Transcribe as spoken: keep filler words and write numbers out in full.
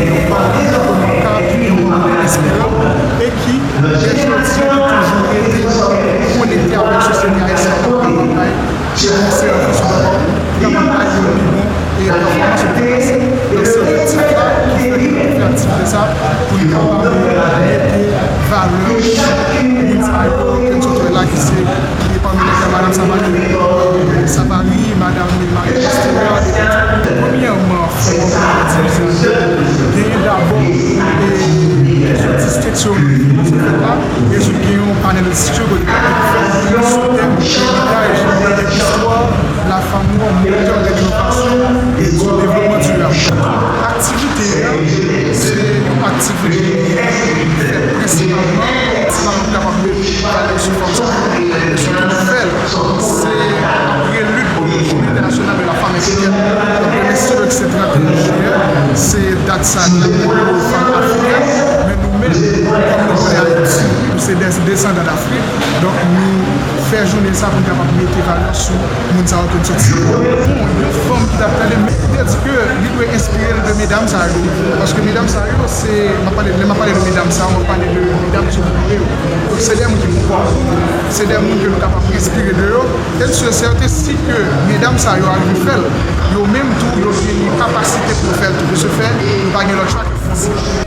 Yon fanm ki remakab, ki gen yon modèl enspiran e ki, jodi a, ki toujou rete konekte avèk sosyete ayisyèn nan travay, ki sèvi sou ki kapab bay yon pi bon e pèfòmans yo te pase. Donk, se objektif la ki fè ke nou fè aktivite sa, pou nou kapab mete valè sou moun sa yo ke n sot wè la, ki se, ki te pami nèg la, madanm Savary, Savary, madanm Marie Esther, premyèman, fò mwen di, genyen dabò, e, district yo ki fèt la, e sou gen yon panel district yo kote sou tèm eritaj e istwa la fanm, motè de inovasyon e di devlopman dirab. Aktivite a, se yon aktivite ki fèt prensipalman, si nou kapab mete valè sou fanm sa, e sitou nou fè l, se prelude pou Jounen Entènasyonal de la Fanm Afrikèn. Donk, le mercredi, se trant et un jiyè, se dat sa ki pou fanm afrikèn, men nou menm, kòm nou konnen Ayiti, nou se dè desandan Afrik. Donk, nou fè jounen sa pou n kapab mete valè sou moun sa yo ke n sot site yo. Bon, yon fanm ki t ap tande m, li te di ke li dwe enspire l de medam sa yo. Paske medam sa yo, se, m ap pale, lè m ap pale de medam sa yo, m ap pale de medam ki okoupe yo. Donk, se de moun ki pwòp. Se de moun ke nou kapab enspire de yo. E n si e sèten, si ke medam sa yo arive fè l, yo menm tou, yo gen kapasite pou yo fè l tou. De ce fait, nou pa gen lòt chwa ke fonse.